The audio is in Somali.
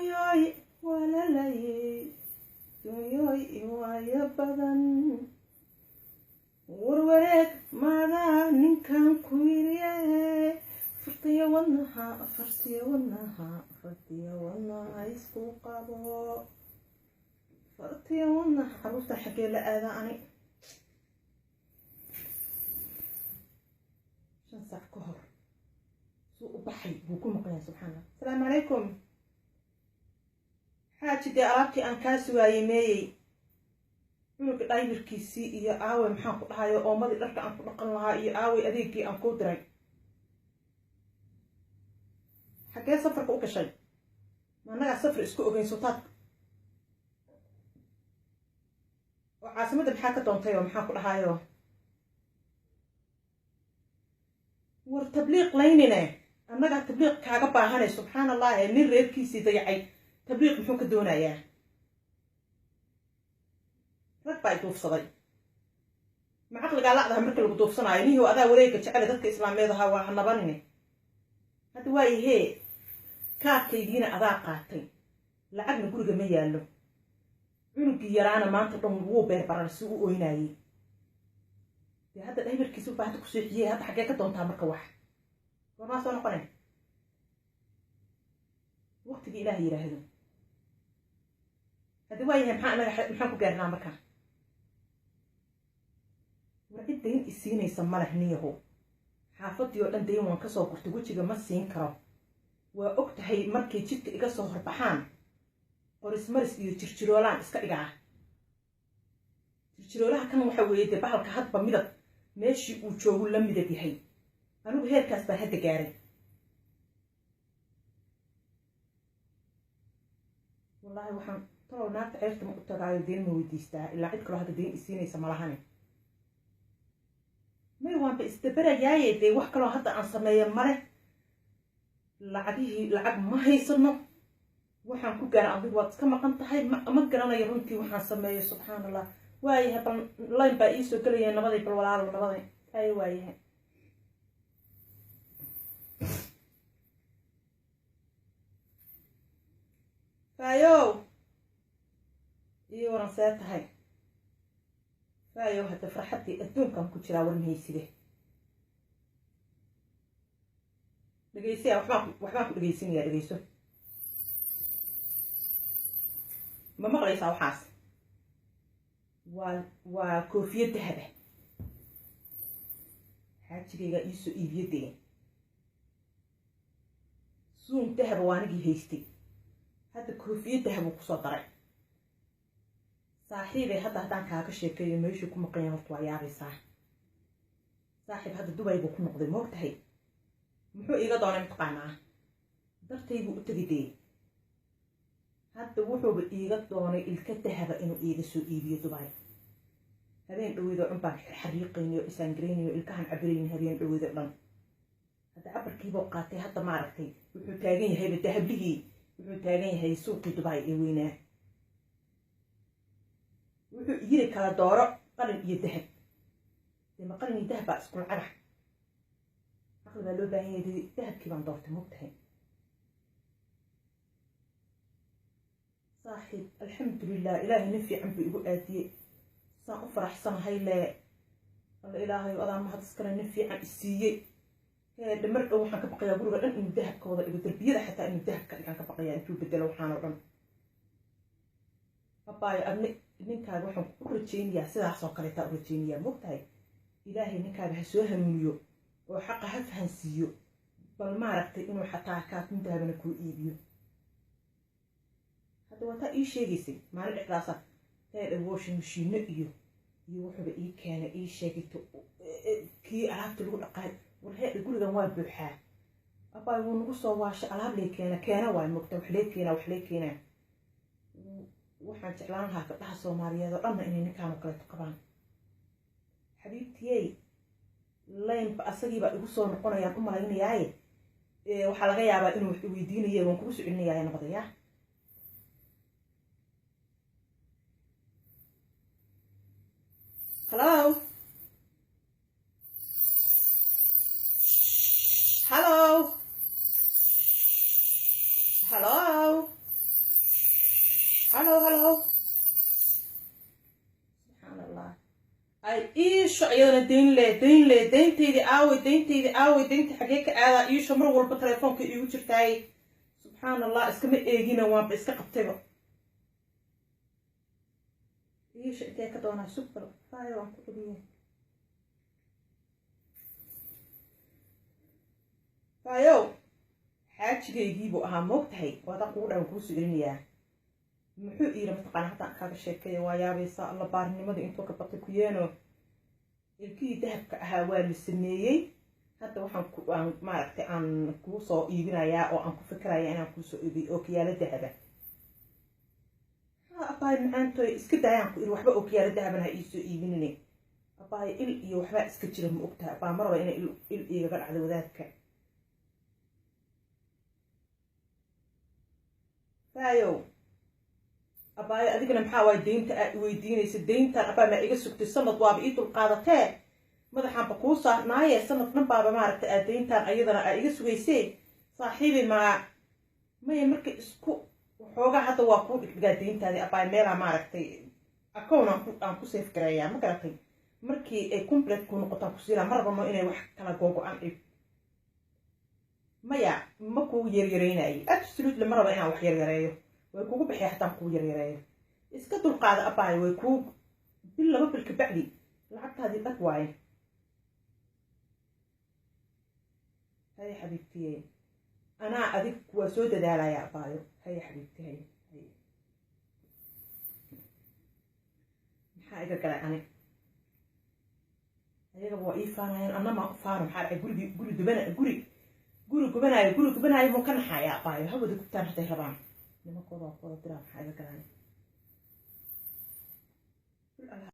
Adduunyoy walalayey, adduunyoy waayo badan, warwareeg maadaa ninkan ku yiriye. Fartiya wadnaha, fartiya wadnaha, fartiya wadnaha isku qabo, fartiya wadnaha. Caruurta xaggee la aadaa? Ani 5 saac ka hor suu u baxay buu ku maqan yahay. Subxaan Allah. Asalaamu calaykum, xaaji. Dee alaabtii aan kaa sugaayay meeyey? Cunuga diaperkiisii iyo aawey, maxaan ku dhahayo, oomadii dharka aan ku dhaqan lahaa iyo aawey adeegii aan kuu diray? Xaggee safarka u gashay? Ma annagaa safar isku ogeyn? Sultaad oo caasimadda maxaa ka doontay? Oo maxaan ku dhahayo, war tabliiq laynine, annagaa tabliiq kaaga baahanay. Subxaan Allah, ee nin reerkiisii dayacay tabliiq muxuu ka doonayaa? Rag baa i duufsaday. Ma caqligaa la'daha marka lagu duufsanaayo? Nihiw adaa wareegga jecele, dadka islaameed ahaa waa hanabanine. Hadda waayahee, kaarkaygiina adaa qaatay, lacagna guriga ma yaallo, cunugii yaraana maanta dhan wuu beerbarar si u oynaayey. Dee hadda diaperkiisa baa hadda ku seexiyey. Hadda xaggee ka doontaa marka? Wax goormaa soo noqonay? Waqtigii Ilaah yidhaahdo. Hadda waayahay, maxaa anaga maxaan ku gaarnaa marka? War cid dayn isiinaysa maleh niyahow. Xaafadii oo dhan dayn waan kasoo gurtay, wejiga ma siin karo. Waa og tahay, markay jidka iga soo horbaxaan qorismaris iyo jirjiroolaan iska dhigaa. Jirjiroolaha kan waxa weeye dee bahalka hadba midab meeshii uu joogu la midab yahay. Anigu heerkaas baan hadda gaaray. Wallaahi waxaan talow naagta ceyrta ma u tagaayo, deen ma weydiistaa? Ilaa cid kaloo hadda deen isiinaysa malahane. May, waanba isdabarayaaye. Dee wax kaloo hadda aan sameeyo male. Lacagihii lacag ma haysano. Waxaan ku gaara, adigu waad iska maqan tahay. Ma garanayo runtii waxaan sameeyo. Subxaan Allah. Waayahay, bal line baa iisoo gelaya. Nabaday bal walaalo, nabaday. Ay, waayahay. Faayow, ii waran, see tahay faayow? Hadda farxaddii adduunkan ku jiraa. War mahayside, dhegeysaya. Waxbaan ku dhegeysanayaa, dhegeyso. Ma maqlaysaa waxaas? Waa koofiyad dahaba, xaajigaygaa iisoo iibiyadee. Suun dahaba waa anigii haystay, hadda koofiyad dahabuu kusoo daray saaxiibay. Hadda haddaan kaaga sheekeeyo meeshuu ku maqan yahay, horta waa yaabaysaa saaxiib. Hadda Dubay buu ku noqday, moog tahay? Muxuu iiga doonay mataqaanaa? Dartay buu u tegay dee. Hadda wuxuuba iiga doonay ilka dahaba inuu iiga soo iibiyo Dubay. Habeen dhaweydoo dhan baan xariiqaynayo, isaangaraynayo, ilkahan cabiraynin habeen dhaweydoo dhan. Hadda cabarkiibuu qaatay. Hadda maaragtay, wuxuu taagan yahayba dahablihii, wuxuu taagan yahay suuqii Dubai ee weynaa. Wuxuu yiri kala dooro qalin iyo dahab. Dee ma qalin iyo dahab baa isku lacaga? Caqli baa loo baahan yahay. Dahabkii baan doortay, mogtahay saaxiib? Alxamdulilah, Ilaahay nin fiican buu igu aadiyey. Saan u faraxsanahay lee. Alla, Ilaahay adaa mahad iskale, nin fiican isiiyey. Hee, dhamar dhow waxaan ka baqayaa guriga dhan inuu dahab ka wada dhigo, darbiyada xataa inuu dahab ka dhigaan ka baqayaa, intuu bedelo waxaan oo dhan. Abaayo, adni ninkaaga waxaan u rajaynayaa sidaasoo kaleetaa u rajaynayaa, mogtahay? Ilaahay ninkaaga ha soo hanuuniyo oo xaqa ha fahansiiyo. Bal maaragtay inuu xataa kaatun dahabana kuu iibiyo. Hadda waa taa ii sheegaysay maalin dhexdaasa. Heedha, washing machine iyo wuxuuba ii keenay, ii sheegayto kii alaabta lagu dhaqaay. War heedha, gurigan waa buuxaa abaay. Wuu nagu soo waashay. Alaab lee keena keena waay, mogta? Wax lee keenaa, wax lee keenaa. Waxaan jeclaan lahaa gabdhaha Soomaaliyeed oo dhanna inay ninkaan oo kaleeto qabaan. Xabiibtiyey, laynba asagiibaa igu soo noqonayaan u malaynayaaye. Waxaa laga yaabaa inuu wax iweydiinaye. Waan kugu socelinayaa nabadaya. Hello, hello, hello. Hallo, hallo. Subxaan Allah, ay iisho iyadana dayn le, dayn le, dayntaydii aaway, dayntaydii aaway, daynta xagee ka aadaa? Iisho mar walba telefoonka iigu jirtaay. Subxaan Allah, iskama eegina, waanba iska qabtayba. Iisho intee ka doonaa? Super faayo waan ku celiyey. Faayow, xaajigaygiibuu ahaa, moogtahay? Waadaan kugu dhawan kuu soo celinayaa. Muxuu iira mataqaana? Haddaan kaaga sheekeeya waa yaabaysaa. Alla, baarnimada intuu ka batay kuyeeno. Ilkihii dahabka ahaa waa la sameeyey. Hadda waxaan aan maaragtay aan kuu soo iibinayaa oo aan ku fikirayaa inaan kuu soo iibiyo ookiyaalo dahaba. Ha, abaay macaantoy, iska daayaan ku iri, waxba ookiyaalo dahabana ha iisoo iibinine. Abaay, il iyo waxbaa iska jira, ma ogtahay? Abaa, maraba inay il igaga dhacdo wadaadka. Faayow, abaayo, adigana maxaa waay deynta aad weydiinaysa? Deyntan, abaa, maa iga sugtay sanad? Waaba ii dulqaadatee, madaxaanba kuu saarnaaye. Sanad dhan baaba maaragtay aad deyntan ayadana aa iga sugaysee. Saaxiibi, maa maya, marka isku waxoogaa hadda waa kuu dhigdhigaa deyntaadii, abaay. Meelaa maaragtay account aan ku safe gareeyaa, ma garatay? Markii ay complete kuu noqotaan ku siinaa. Ma rabano inay wax kala googo-an ay. Maya, ma kuu yaryaraynayay, absolutely ma raba inaan wax yaryareeyo. Way kugu baxay hataan kuu yaryareeyo. Iska dulqaada, abaay, way kuu bil, 2 bil kabacdi lacagtaadii dhag waaye. Haye xabiibtiye, anaa adig waa soo dadaalaya, abaayo. Haye xabiibti, haye haye. Maxaa iga galay ani? Ayagaba waa ii faanayaan, anna maa u faano. Maxaa dhacay? Gurigii guri dubana, guri gubanaayo, guri gubanaayo buu ka naxayaa. Abaayo, hawada gubtaan hadday rabaan, nimankooda waa ku wada diraa. Maxaa iga galaan?